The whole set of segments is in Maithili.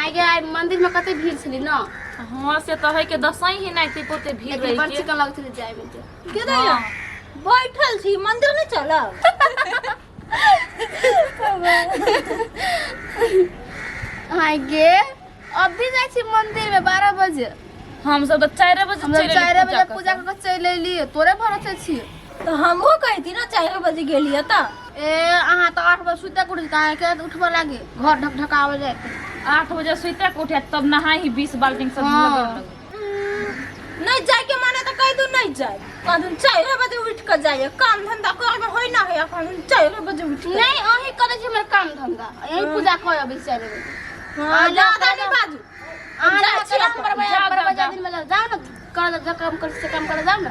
आइ गे, आइ मंदिर में कते भीड़ छली न। हाँ, से तो है के दसई ही नहीं थी पोते भीड़ लेकिन रही बड़ के। चिकन लगै छलै जाय में के। के दैया बैठल छी, मंदिर नहीं चलब? आइ गे, अभी जाइ छी मंदिर में 12 बजे? हम सब तो 4 बजे हम सब चलि एली। 4 बजे पूजा पूजा कऽ के चलि एली, तोरे भरोसे छी। तऽ हमहूँ कहती ने 4 बजे गेलियै तऽ। ए, अहाँ तऽ 8 बजे सुते के उठै छी, तऽ अहाँके उठबऽ लागे घर ढक ढकाबऽ जाय। 8 बजे सुते के उठे तब नहाई ही 20 बाल्टी सब। हाँ। नहीं जाए के माने तो कह दू नहीं जाए। कहूँ 4 बजे उठ के जाइए, काम धंधा करे में होई ना है। कहूँ 4 बजे उठ के नहीं, अहीं करै छी हमर काम धंधा, यही पूजा कर अबै 4 बजे। हाँ, ज्यादा नहीं बाजू। अहाँ जाइ छी काम अपन। करबै। जाउ, 12 बजे जाउ। दिन में जाउ ने, कर जे काम कर से काम करे जाउ ने।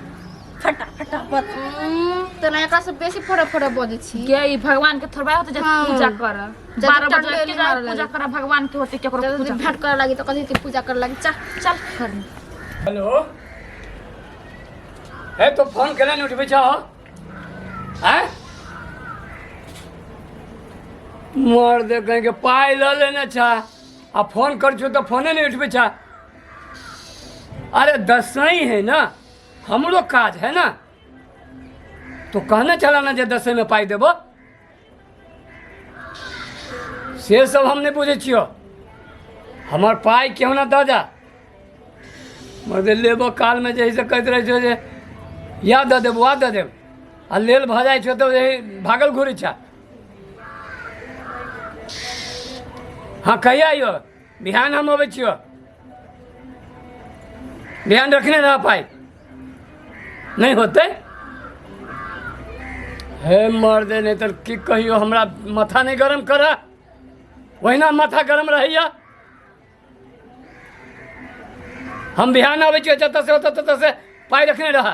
फटा फटा बत तऽ ना एकरा से बेसी फोड़ा फोड़ा बजै छी। गे, ई भगवान के थोड़बा होते जे हाँ। पूजा कर जब 12 बजे टंडेली के मारऽ पूजा लागे। कर भगवान के होते केकरो जब पूजा। भेंट करे लागी तऽ कथी के पूजा करे लागी? चल। चल घर में। हेलो, हे, तो फोन केना नहीं उठबै छह? आँय मर दे कहीं के, पाइ लऽ लेने छा आ फोन कर छौ तऽ फोने नहीं उठबै छा। अरे दसई है ना, हमरो काज है ना। तो कहने चला ना जे दसई में पाइ देबो, से सब हम नहीं बुझै छियौ। हमर पाइ केहू ना दऽ जा। मगर लेबो कालमे जे है से कहैत रहै छै जे या दऽ देब, वा दऽ देब, आ लेल भऽ जाइ छै तऽ यही भागल घुरै छै। हाँ, कहिया अइयो? बिहान हम अबै छियौ, बिहान रखने रह पाइ। नहि होतै हे मर्दे, नहि तऽ की कहियो, हमरा माथा नहि गरम करऽ, ओहिना माथा गरम रहैया। हम बिहान आबै छियै, जतऽ से होतै ततऽ से पाइ रखने रह।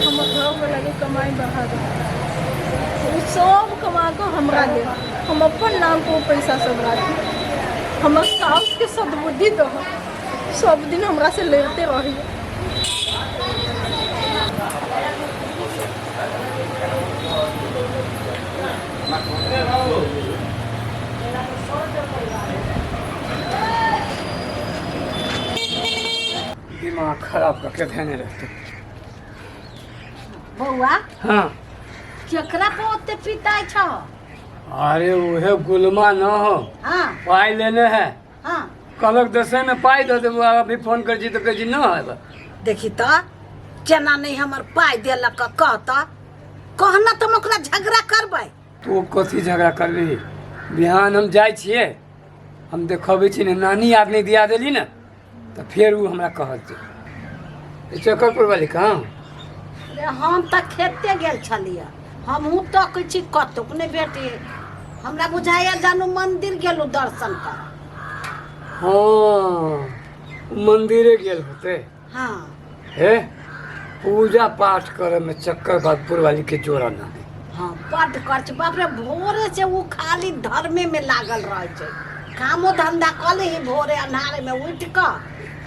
हमर घरवला के कमाई बढ़ा दे, ओ सब कमा कऽ हमरा दे, हम अपन नाम पर ओ पैसा सब राखी। हमर साउसके सद्बुद्धि दह, सब दिन हमरा से लड़ते रही। दिमाग खराब करके धेने रहते। बौआ। हाँ। केकरा पर ओते पिताइ छौ? अरे उहे गुलमा न हो। हाँ। पाई लेने है। हाँ। कहलक दसे में पाई दऽ देबो, अभी फोन कर छी तऽ कहै छी न है। देखी तऽ केना नहि हमर पाइ देलक। कहता कहना तऽ हम ओकरा झगड़ा करबै। तू कथी झगड़ा करबही? बिहान हम जाइ छियै, हम देखबै छी ने। नानी आदमी दिया देली ने तऽ फेर ओ हमरा कहत जे चक्करपुर वाली कहाँ। अरे हम तऽ खेते गेल छलियै, हमहूँ तकै छी, कतहु नहि भेटी। हमरा बुझाइया जानू मंदिर गेलहुँ दर्शन कर। हाँ, मंदिरे गेल होते। हाँ। हे, पूजा पाठ करे में चक्कर बादपुर वाली के जोड़ा ना है। हाँ, बड्ड खर्च, बाप रे। भोरे से ओ खाली धर्मे में लागल रहै छै। कामो धंधा कऽ ले भोरे अन्हारे में उठि कऽ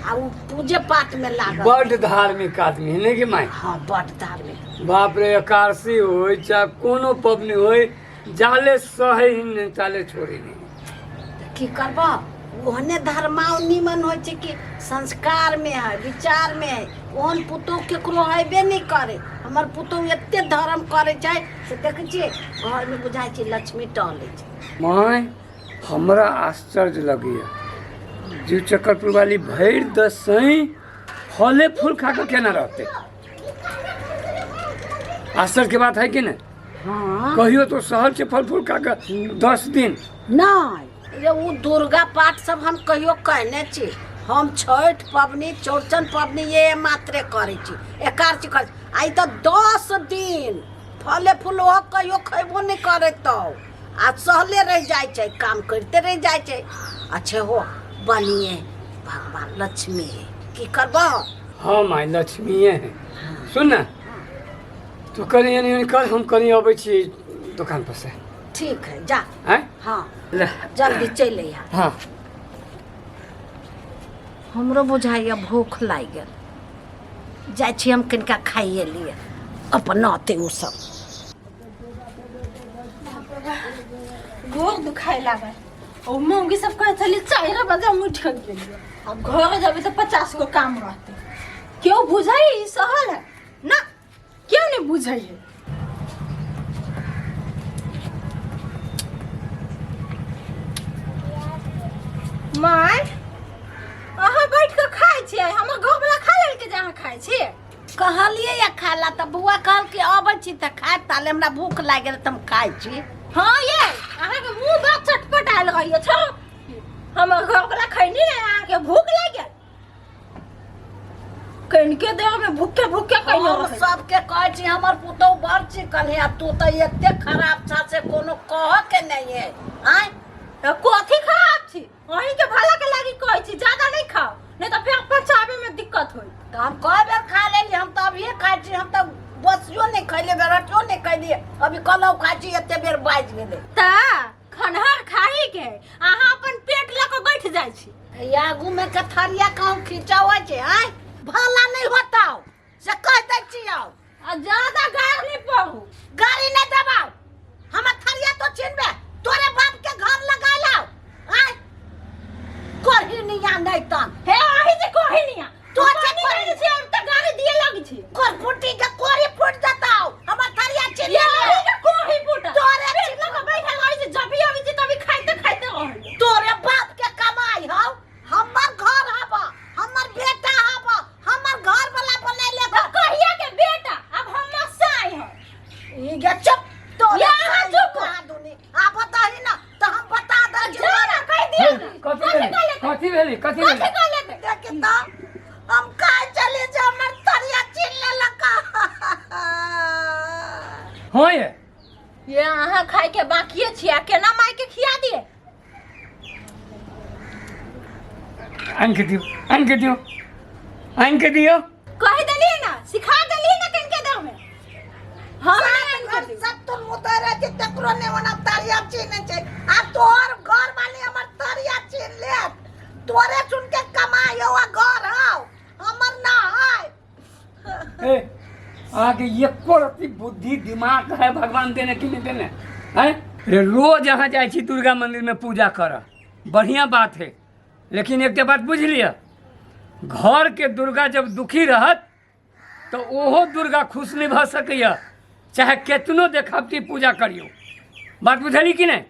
आ ओ पूजे पाठ में लागल। बड्ड धार्मिक आदमी है नहीं कि माय? हाँ, बड्ड धार्मिक। बाप रे, एकादशी होय चाहे कोनो पबनी होय, जाले सहे ही नहीं ताले छोड़े नहीं। तऽ की करबह, ओहने धर्माओ निमन होइ छै कि संस्कार में है, विचार में है। ओहन पुतोह केकरो हेबे नहि करे। हमर पुतोह एते धर्म करै छै से देखै छियै, घरमे बुझाइ छै लक्ष्मी टहलै छै। माय, हमरा आश्चर्य लगैया जीव चक्करपुर वाली भरि दसई फले फूल खा कऽ केना रहते। आश्चर्य के बात है कि नहीं? हाँ। कहियो तो सहल छै फल फूल खा कऽ 10 दिन? नहि रे, ओ दुर्गा पाठ सब हम कहियो कहने छी? हम छठि पबनी, चौड़चन पबनी ये मात्रे करै छी, एकादशी करै छी। आइ तऽ 10 दिन फले फूल ओहो कहियो खयबो नहि करे तो आ सहले रहि जाइ छै, काम करिते रहि जाइ छै। अच्छे हो बनिए भगवान लक्ष्मी है, की करबह। हाँ माय, लक्ष्मीए है। सुन ने, तू कनि एनी ओनी कर, हम कनि अबै छी दोकान पर से। ठीक है, जा। आँय। हाँ। ले। जल्दी चलि अइहा। हाँ। हमरो बुझाइए भूख लागि गेल। जाइ छी हम कनिका खाइए लिए अपन अते ओ सब। गोर दुखाए लागल। ओ मौगी सब कहै छली 4 बजे हम उठि गेलियै, आब घर जेबै तऽ 50 गो काम रहतै। केओ बुझै ई सहल है ना, केओ नहि बुझै है। माय अहाँ बैठ कऽ खाइ छियै, हमर घरवला खा लेलकै जे अहाँ खाइ छियै। कहलियै या खाय ला तऽ बौआ कहल कि अबै छी तऽ खाय, ताले हमरा भूख लागि गेल तऽ हम खाइ छी। हाँ ये अहाँके मुँह बड़ चटपट आयल रहैए। छोड़ू, हमर घरवला खैनी नहि, अहाँके भूख लागि गेल। कनिके देर में भूखे भूखे कहियो हम सबके कहै छी हमर पुतहु बड़ चिकन है, आ तू तऽ एते खराब छा से कोनो कहऽ के नहीं है। आँय तऽ कथी खराब छी? अहीं के भला के लागी कहै छी ज्यादा नहीं खाओ, नहीं तऽ फेर पचावे में दिक्कत होई। तऽ हम कए बेर खा लेली, हम तऽ अभिये खाइ छी, हम तऽ बसियो नहीं खैलियै, बेरटियो नहीं खैलियै, अभी कलौ खाइ छी, एते बेर बाजि गेलै। तऽ खनहर खाही के अहाँ अपन पेट लऽ कऽ बैठ जाइ छी। ई आगू में के थरिया कहूँ खिंचाबै छै? आँय भला नहीं होताौ से कह दै छियौ। आ ज्यादा गारि नहीं पढ़ू। गारि नहीं देबाउ, हमर थरिया तो छीनबे, तोरे बाप के घर लगाय लाओ। आँय करही निया नहीं तन। हे अहीं जे कही निया तो जे पानी कही नहीं छै तऽ गारि दिए लग छी। कोर फुटी के कोरी फूट जताौ, हमर थरिया छीन ये लेबे। अहीं के कोही फूटा तोरे पेट लऽ कऽ बैठल रहै छै, जब भी अबै छै तभी खाइते खाइते रहै। तोरे बाप के कमाई हौ, हमर घर हब, हमर बेटा हब, हमर घर वाला बनैले तऽ कहिया के बेटा, आब हमर साई है। ई गे चुप तोरे ये अहाँ साई चुप। कहाँ दुनी आ बताही ना तऽ हम बता दै छी। जा ना कहि दिअ ना। कथी भेलै? कथी भेलै? कथी भेलै? कथी कहले? देखी तऽ हम कहे चली जे हमर तरिया छीन लेलक। हाँ ये ये अहाँ खाइ के बाकिए छी, आ केना माय के खिया दिए? आनि के दियौ, आनि के दियौ, आनि के दियौ। कहि देलियै ना, सिखा देलियै ना कनिके देर में। हम नहि आनि के देब। सब तो मुतै रहै छै तकरो नहि ओना तरिया छीनै छै, आ तोहर घर वाली हमर तरिया छीन लेत। तोरे सुन के कमाई हो आ घर हौ, हमर ना है। ए अहाँके एको रत्ती बुद्धि दिमाग है भगवान देने कि नहि देने? हैं रे रोज अहाँ जाइ छी दुर्गा मंदिर में पूजा करऽ, बढ़िया बात है, लेकिन एकटा बात बुझि लिअ, घर के दुर्गा जब दुखी रहत तऽ ओहो दुर्गा खुश नहि भऽ सकैए, चाहे केतनो देखावटी पूजा करियौ। बात बुझली कि नहि?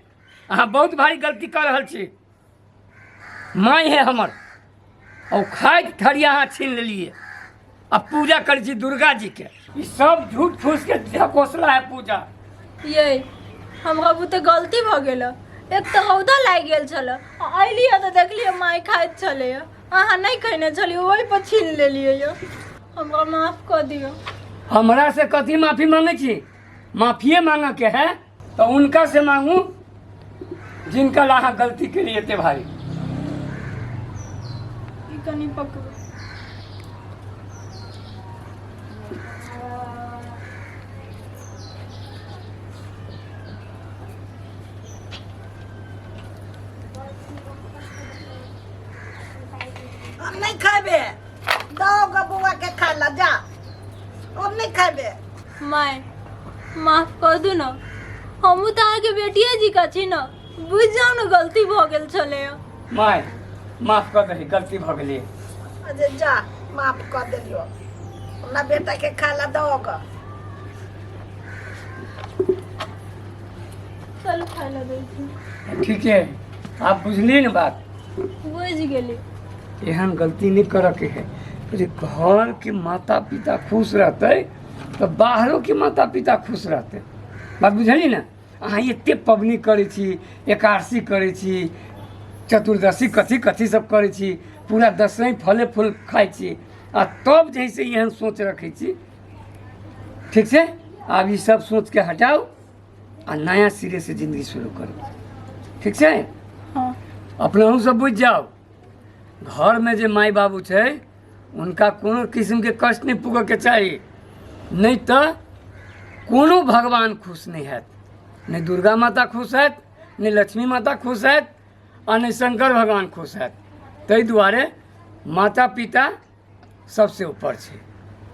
अहाँ बहुत भारी गलती कऽ रहल छी। माय है हमर, और खाइत थरिया अहाँ छीन लेलिए, आ पूजा करै छी दुर्गा जी के। ई सब झूठ फूस के ढकोसला है पूजा। ये हमरा बुते गलती भऽ गेल, एक तऽ रौदा लागि गेल छल, आ अयलियै तऽ देखलियै माय खाइत छलै, अहाँ नहि खयने छलियै, ओहि पर छीन लेलियै यऽ। हमरा माफ कऽ दियौ। हमरा से कथी माफी मांगे छी? माफिए मांगे के है तो उनका से मांगू जिनका ला अहाँ गलती के लिए ते भाई। ई कनि पकड़ू। हम नहीं खेबे, दो गो बौआ के खाय ला जा, हम नहीं खेबे। माय माफ कऽ दू ने, हमहूँ तऽ अहाँके बेटिए जी का छी ने, बुझि जाउ ने गलती भऽ गेल छलै। माय माफ कऽ दही, गलती भऽ गेलै। अरे जा माफ कऽ देलियो, अपना बेटा के खाय ला दो गो। चलू खाय ला दै छी। ठीक है, आप बुझलिए ने बात? बुझि गेली। एहन गलती नहीं करऽ के है। अरे घर के माता पिता खुश रहते तऽ बाहरो के माता पिता खुश रहते। बात बुझलिए ने? अहाँ एते पबनी करै छी, एकादशी करै छी, चतुर्दशी कथी कथी सब करै छी, पूरा दसैँ फले फूल खाइ छी, आ तब जे है से एहन सोच रखै छी। ठीक छै, आब ई सब सोचके हटाउ आ नया सिरे से जिंदगी शुरू करू। ठीक छै? हाँ। अपनहु सब बुझि जाउ, घरमे जे माय बाबू छै उनका कोनो किस्मके कष्ट नहि पुगऽके चाही, नहि तऽ कोनो भगवान खुश नहि हैत, नहि दुर्गा माता खुश हैत, नहि लक्ष्मी माता खुश हैत, आ नहि शंकर भगवान खुश हैत। ताहि दुआरे माता पिता सबसे ऊपर छै।